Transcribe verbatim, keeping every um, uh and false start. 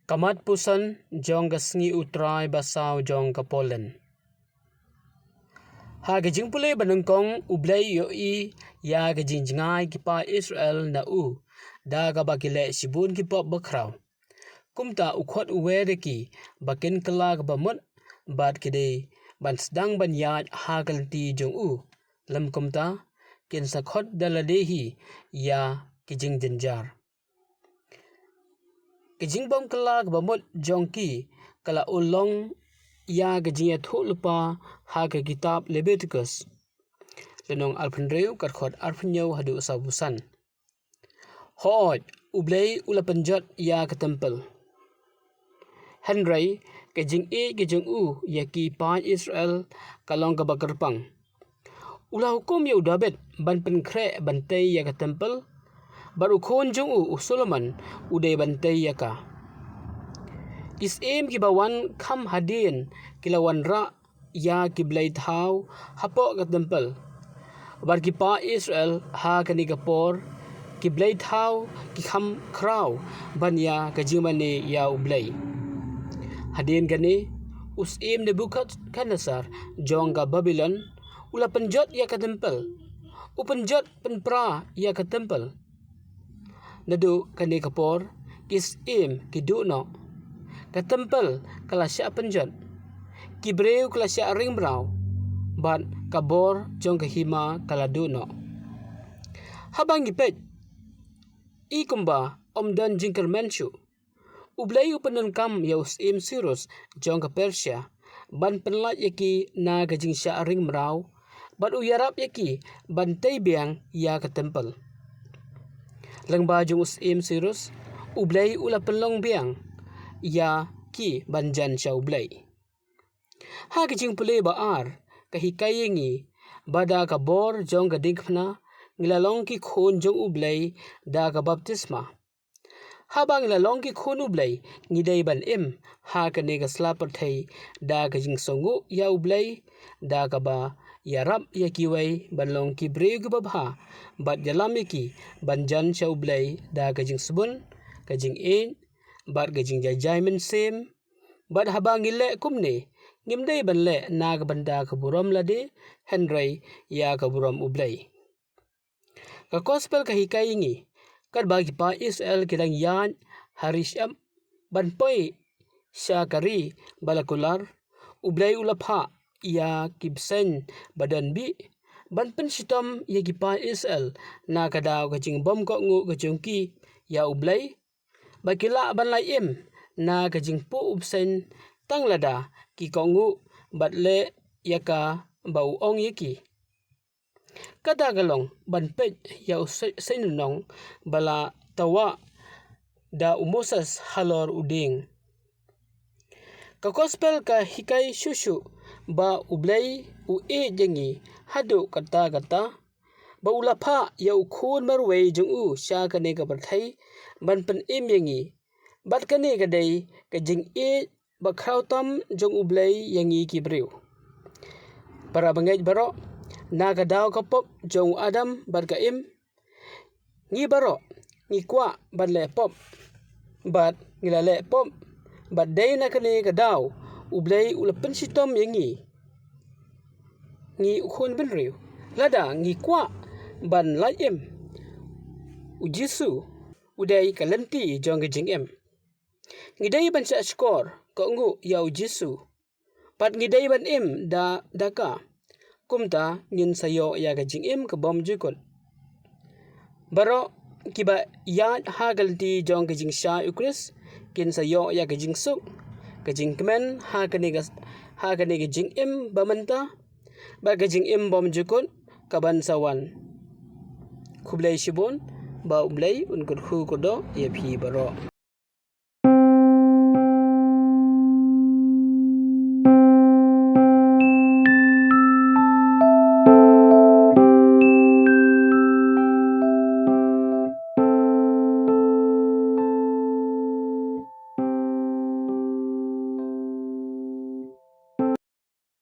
Ka mat puson jong ka sngi U Trai ba saw jong ka Poland. Ha ka jingpule ba nyngkong, U Blei u ïohi ïa ka jingjngai ki paid Israel na u da kaba ki leh shibun ki pop bakhraw. Kumta u khot u wer ïa ki ba kin kylla kaba mut bad ki dei ban sdang ban ïaid ha ka lynti jong u. Lym kumta, kin sa khot da lade hi ïa ki jingjynjar. Ka jingbym kylla kaba mut jong ki ka la urlong ïa ka jingïathuhlypa ha ka kitab Leviticus, lynnong arphew hynriew, ka dkhot arphew hynñiew haduh sawphew san. Hooid, U Blei u la pynjot ïa ka templ. Hynrei ka jingïeit ka jong u ïa ki paid Israel ka long kaba kyrpang. U la hukum ïa u David ban pynkhreh ban tei ïa ka templ, bad u khun jong u, u Solomon, u dei ban tei ïa ka. Ki syiem kiba wan kham hadien ki la wanrah ïa ki blei thaw hapoh ka templ. Bad ki paid Israel ha kane ka por, ki blei thaw ki kham khraw ban ïa ka jingmane ïa U Blei. Hadien kane, u syiem Nebukhadnessar jong ka Babilon u la pynjot ïa ka templ. U pynjot pynpra ïa ka templ. Naduh kane ka por, ki syiem ki duh noh. Ka templ ka la shah pynjot. Ki briew ka la shah ring mraw. Bad ka bor jong ka hima ka la duh noh. Haba ngi peit, i kumba ym don jingkyrmen shuh. U Blei u pyndonkam ïa u syiem Sirus jong ka Persia ban pynlait ïa ki na ka jingshah ring mraw, bad u ïarap ïa ki ban tei biang ïa ka templ. Lyngba jong u syiem Sirus, U Blei u la pynlong biang ïa ki ban jan sha U Blei. Ha ka jingpule ba ar, ka hikai ïa ngi ba da ka bor jong ka diengphna ngi la long ki khun jong U Blei da ka baptisma. Haba ngi la long ki khun U Blei, ngi dei ban im ha kane ka sla pyrthei da ka jingsngew ïa U Blei, da kaba ïarap ïa kiwei ban long ki briew kiba bha, bad ïalam ïa ki ban jan sha U Blei da ka jingsbun, ka jingïeit, bad ka jingjai jai mynsiem. Bad haba ngi leh kumne, ngim dei ban leh na ka bynta ka burom lade, hynrei ïa ka burom U Blei. Ka gospel ka hikai ïa ngi, katba ki paid Israel ki dang ïaid ha ri shyiap ban poi sha ka ri ba la kular, U Blei u la phah ïa ki bseiñ ba don bih ban pynshitom ïa ki paid Israel na ka daw ka jingbym kohnguh ka jong ki ïa U Blei, ba ki lah ban lait im na ka jingpuh u bseiñ tang lada ki kohnguh bad leh ïa kaba u ong ïa ki. Kata ka long ban peit ïa u sei-, seiñ lynnong ba la tawah da u Moses halor u dieng. Ka gospel ka hikai shuh shuh ba U Blei u ïeit ïa ngi haduh katta katta, ba u la phah ïa u khun marwei jong u sha kane ka pyrthei ban pynim ïa ngi. Bad kane ka dei ka jingïeit ba khraw tam jong U Blei ïa ngi ki briew. Para bangeit baroh, na ka daw ka pop jong u Adam bad ka Im, ngi baroh ngi kwah ban leh pop. Bad ngi la leh pop, bad dei na kane ka daw U Blei u la pynshitom ïa ngi, ngi u khun bynriew. Lada ngi kwah ban lait im, U Jisu u dei ka lynti jong ka jingim. Ngi dei ban shah shkor kohnguh ïa U Jisu, bad ngi dei ban im da, da ka. Kumta ngin sa ïoh ïa ka jingim ka bymjukut. Baroh kiba ïaid ha ka lynti jong ka jingshai U Khrist kin sa ïoh ïa ka jingsuk, ka jingkmen ha kane ka, ha kane ka jingim ba mynta bad ka jingim bymjukut kaban sa wan. Khublei shibun, ba U Blei un kyrkhu kyrdoh ïa phi baroh.